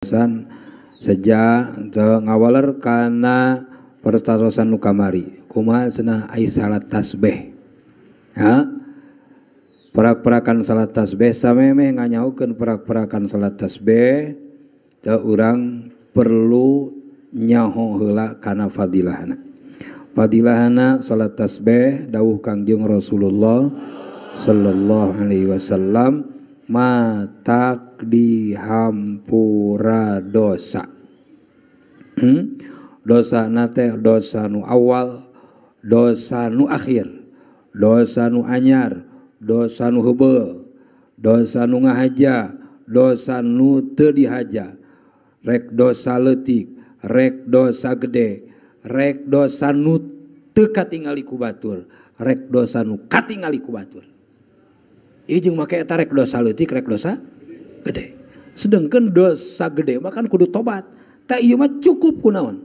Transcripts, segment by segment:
San sejak teu ngawaler kana pertarosan nu kamari kumaha cenah ai salat tasbih. Ha? Perak-perakan salat tasbih samemeh nganyahukeun perak-perakan salat tasbih teu urang perlu nyaho heula kana fadilahna. Fadilahna salat tasbih dawuh Kangjeng Rasulullah sallallahu alaihi wasallam matak dihampura dosa. Dosa nate dosa nu awal, dosa nu akhir, dosa nu anyar, dosa nu heubeul, dosa nu ngahaja, dosa nu teu dihaja, rek dosa leutik, rek dosa gede, rek dosa nu teu katingali ku batur, rek dosa nu katingali ku batur. Ieu jeung make eta rek dosa leutik, rek dosa gede. Sedengkeun dosa gede mah kan kudu tobat. Tah ieu mah cukup kunaon?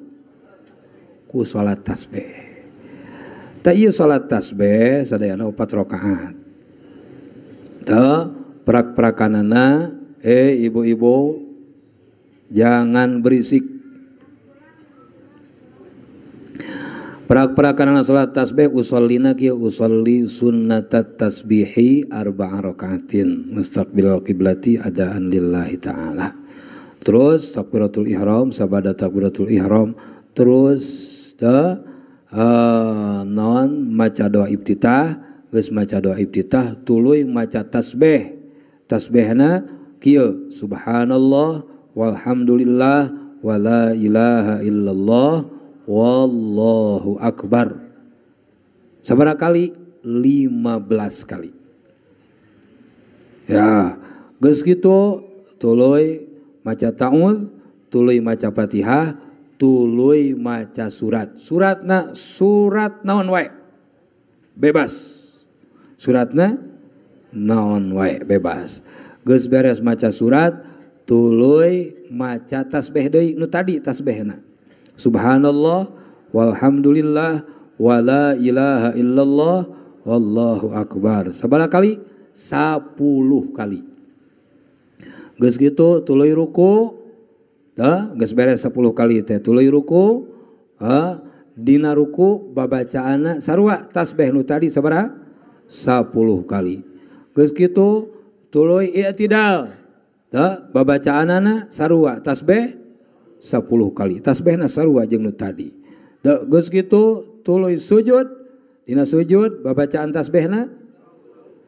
Ku salat tasbih. Tah ieu salat tasbih sadayana 4 rakaat. Tah prak-prakanana ibu-ibu jangan berisik. Prak-prakanana salat tasbih usallina kieu usalli sunnatat tasbihi arba'a rakaatin mustaqbilal qiblati adaan lillahi ta'ala. Terus takbiratul ihram sabada takbiratul ihram terus teh non maca doa iftitah, geus maca doa iftitah tuluy maca tasbih. Tasbihna kieu subhanallah walhamdulillah wala ilaha illallah wallahu akbar. Sabaraha kali? 15 kali. Ya, geus kitu tuluy maca ta'udz, tuluy maca Fatihah, tuluy maca surat. Suratna surat naon wae? Bebas. Suratna naon wae bebas. Geus beres maca surat, tuluy maca tasbih deui nu tadi tasbihna. Subhanallah walhamdulillah wala ilaha illallah wallahu akbar. Sabaraha kali? 10 kali. Geus kitu tuluy ruku, tah geus beres 10 kali teh tuluy ruku, dina ruku babacaanna sarua tasbih nu tadi sabaraha? 10 kali. Geus kitu tuluy i'tidal, tah babacaanana sarua tasbih 10 kali. Tasbihna sarua jeung nu tadi. Geus kitu tuluy sujud, dina sujud babacaan tasbihna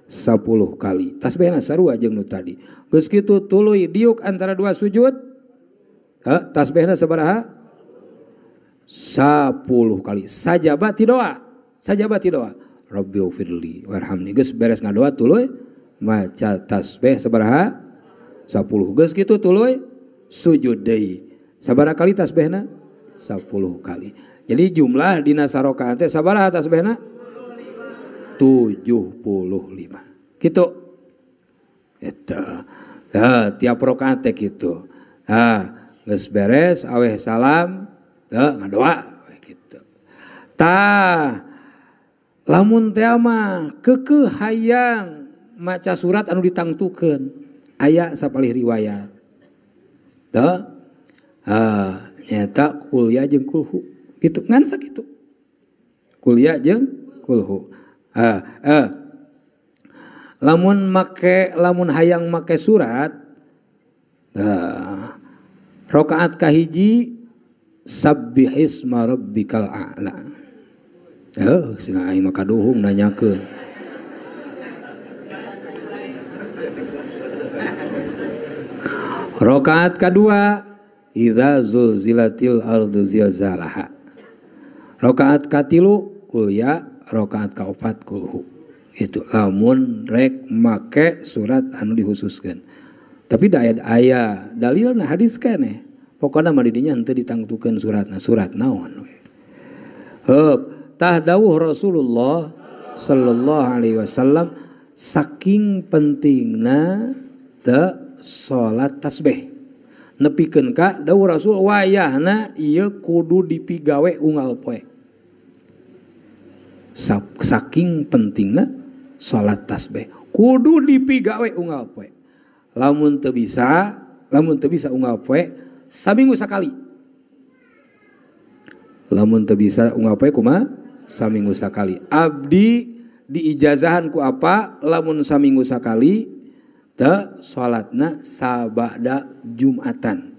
10 kali. Tasbihna sarua jeung nu tadi. Geus kitu tuluy diuk antara dua sujud, tasbihna sabaraha? 10 kali. Sajaba ti doa. Sajaba ti doa. Rabbighfirli warhamni. Geus beres ngadoa tuluy maca tasbih sabaraha? 10. Geus kitu tuluy sujud deui. Sabaraha kali tasbihna? 10 kali. Jadi jumlah dina sarakaat teh sabaraha tasbihna? 75. Gitu. Eta. Tah tiap rakaat teh kitu. Tah geus beres aweh salam, tah ngadoa kitu. Tah lamun teh mah keukeuh hayang maca surat anu ditangtukeun aya sapalih riwayat. Tah nyata kuliah jeung kulhu gitu ngan sakitu kuliah jeung kulhu. Lamun make lamun hayang make surat rakaat kahiji sabbihisma rabbikal a'la. Cenah aing mah kaduhung nanyakeun. Rakaat kadua idza zulzilatil ardu zilzalaha. Rakaat katilu kuliah, rakaat kaopat kulhu. Itu lamun rek make surat anu dihususkeun. Tapi da aya dalilna hadis keneh. Pokona mah di dinya henteu ditangtukeun suratna, surat naon we. Heup, tah dawuh Rasulullah sallallahu alaihi wasallam saking pentingna teu salat tasbih. Nepikeun ka dawuh Rasul wayahna ieu kudu dipigawe unggal poe. Saking pentingna salat tasbih kudu dipigawe unggal poe. Lamun teu bisa Lamun teu bisa unggal poe saminggu sakali. Lamun teu bisa unggal poe kumaha? Saminggu sakali. Abdi diijazahan ku apa? Lamun saminggu sakali teu salatna sabada Jumatan.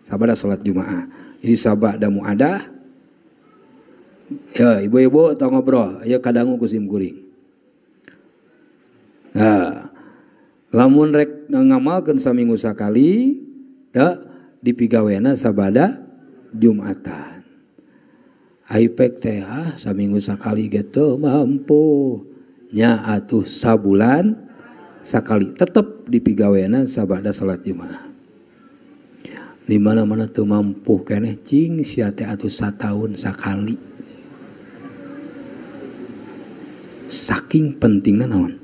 Sabada salat Jumaah. Jadi sabada muadah. Ya, ibu-ibu tong ngobrol, ya kadangu ku sim kuring. Nah, lamun rek ngamalkeun saminggu sakali teu dipigawena sabada Jumatan. Aipek teh ah saminggu sakali ge teu mampu. Nya atuh sabulan sakali tetep dipigawena sabada salat Jumaah. Di mana-mana teu mampu keneh cing sia teh atuh sataun sakali. Saking pentingna naon?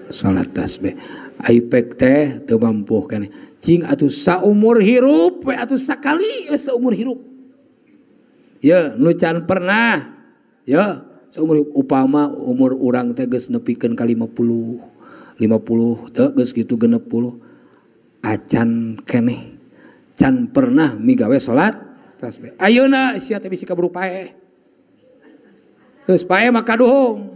Salat tasbih. Aipek teh teu mampu keneh. Cing atuh saumur hirup we atuh sakali we saumur hirup. Ya, nu can pernah. Ya, saumur upama umur urang teh geus nepikeun ka 50, 50 teh geus kitu 60 acan keneh. Can pernah migawe salat tasbih. Ayeuna sia teh bisi kaburu paeh. Geus paeh mah kaduhung.